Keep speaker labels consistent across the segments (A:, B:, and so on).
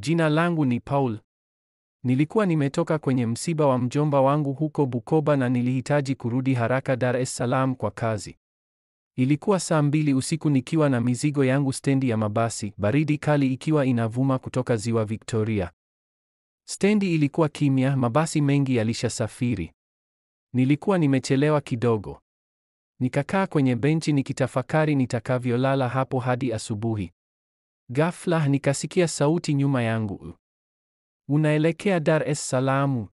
A: Jina langu ni Paul. Nilikuwa nimetoka kwenye msiba wa mjomba wangu huko Bukoba na nilihitaji kurudi haraka Dar es Salaam kwa kazi. Ilikuwa saa 2 usiku nikiwa na mizigo yangu stendi ya mabasi, baridi kali ikiwa inavuma kutoka Ziwa Victoria. Stendi ilikuwa kimya, mabasi mengi yalishasafiri. Nilikuwa nimechelewa kidogo. Nikakaa kwenye benchi nikitafakari nitakavyolala hapo hadi asubuhi. Ghafla nikasikia sauti nyuma yangu. Unaelekea Dar es Salaam?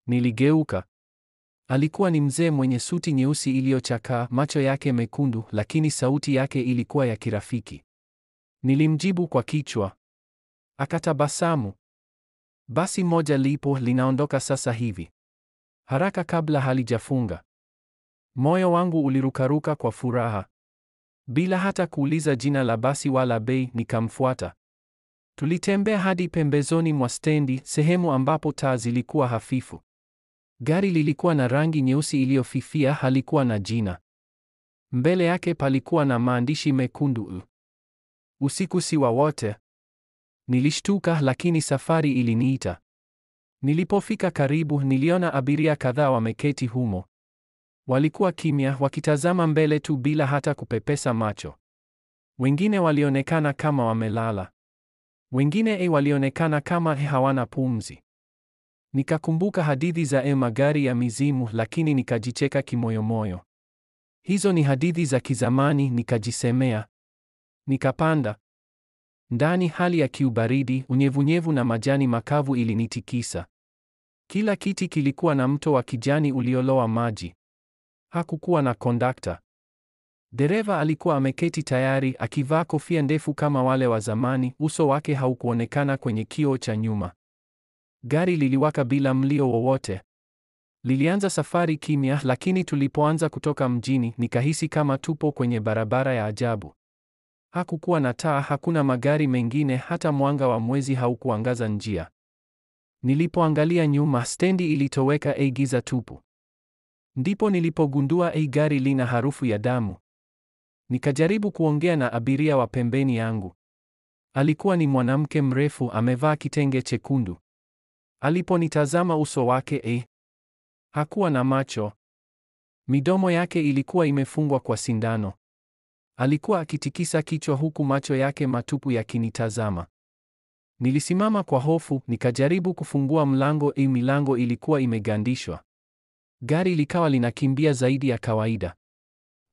A: Niligeuka. Alikuwa ni mzee mwenye suti nyeusi iliyochakaa, macho yake mekundu, lakini sauti yake ilikuwa ya kirafiki. Nilimjibu kwa kichwa. Akatabasamu. Basi moja lipo linaondoka sasa hivi. Haraka kabla halijafunga. Moyo wangu ulirukaruka kwa furaha. Bila hata kuuliza jina la basi wala bei, nikamfuata. Tulitembea hadi pembezoni mwa stendi, sehemu ambapo taa zilikuwa hafifu. Gari lilikuwa na rangi nyeusi iliyofifia, halikuwa na jina. Mbele yake palikuwa na maandishi mekundu, usiku si wa wote. Nilishtuka, lakini safari iliniita. Nilipofika karibu, niliona abiria kadhaa wameketi humo. Walikuwa kimya, wakitazama mbele tu bila hata kupepesa macho. Wengine walionekana kama wamelala. Wengine walionekana kama hawana pumzi. Nikakumbuka hadithi za magari ya mizimu, lakini nikajicheka kimoyomoyo. Hizo ni hadithi za kizamani, nikajisemea. Nikapanda. Ndani hali ya kiubaridi, unyevunyevu na majani makavu ilinitikisa. Kila kiti kilikuwa na mto wa kijani ulioloa maji. Hakukuwa na kondakta. Dereva alikuwa ameketi tayari, akivaa kofia ndefu kama wale wa zamani, uso wake haukuonekana kwenye kioo cha nyuma. Gari liliwaka bila mlio wowote. Lilianza safari kimya, lakini tulipoanza kutoka mjini, nikahisi kama tupo kwenye barabara ya ajabu. Hakukuwa na taa, hakuna magari mengine, hata mwanga wa mwezi haukuangaza njia. Nilipoangalia nyuma, stendi ilitoweka, giza tupu. Ndipo nilipogundua gari lina harufu ya damu. Nikajaribu kuongea na abiria wa pembeni yangu. Alikuwa ni mwanamke mrefu, amevaa kitenge chekundu. Aliponitazama uso wake hakuwa na macho. Midomo yake ilikuwa imefungwa kwa sindano. Alikuwa akitikisa kichwa huku macho yake matupu yakinitazama. Nilisimama kwa hofu, nikajaribu kufungua mlango, milango ilikuwa imegandishwa. Gari likawa linakimbia zaidi ya kawaida.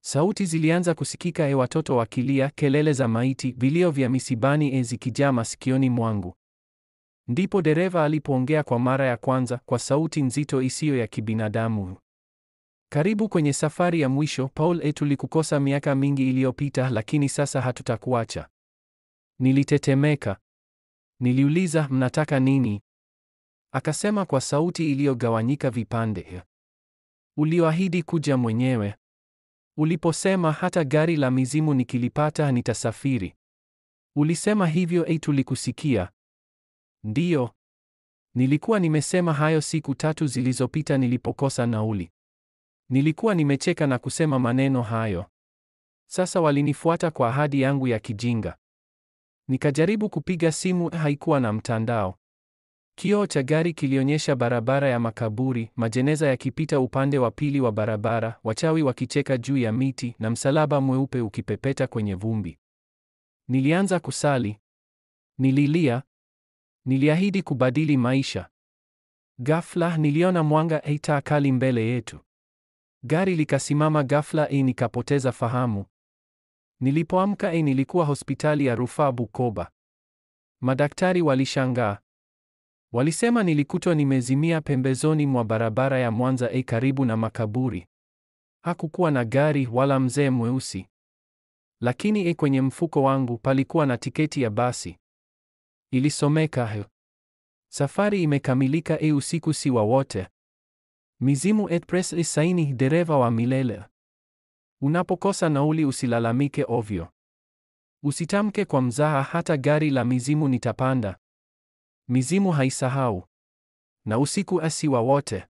A: Sauti zilianza kusikika, watoto wakilia, kelele za maiti, vilio vya misibani zikijaa masikioni mwangu. Ndipo dereva alipoongea kwa mara ya kwanza kwa sauti nzito isiyo ya kibinadamu. Karibu kwenye safari ya mwisho, Paul, tulikukosa miaka mingi iliyopita, lakini sasa hatutakuacha. Nilitetemeka. Niliuliza, mnataka nini? Akasema kwa sauti iliyogawanyika vipande. Ulioahidi kuja mwenyewe. Uliposema hata gari la mizimu nikilipata nitasafiri. Ulisema hivyo, tulikusikia. Ndiyo. Nilikuwa nimesema hayo siku 3 zilizopita nilipokosa nauli. Nilikuwa nimecheka na kusema maneno hayo. Sasa walinifuata kwa ahadi yangu ya kijinga. Nikajaribu kupiga simu, haikuwa na mtandao. Kioo cha gari kilionyesha barabara ya makaburi, majeneza yakipita upande wa pili wa barabara, wachawi wakicheka juu ya miti na msalaba mweupe ukipepeta kwenye vumbi. Nilianza kusali. Nililia. Niliahidi kubadili maisha. Ghafla niliona mwanga, taa kali mbele yetu. Gari likasimama ghafla, nikapoteza fahamu. Nilipoamka nilikuwa hospitali ya rufaa Bukoba. Madaktari walishangaa. Walisema nilikutwa nimezimia pembezoni mwa barabara ya Mwanza karibu na makaburi. Hakukuwa na gari wala mzee mweusi. Lakini kwenye mfuko wangu palikuwa na tiketi ya basi. Ilisomeka, safari imekamilika, usiku si wa wote. Mizimu Express, saini dereva wa milele. Unapokosa nauli usilalamike ovyo. Usitamke kwa mzaha, hata gari la mizimu nitapanda. Mizimu haisahau. Na usiku asi wa wote.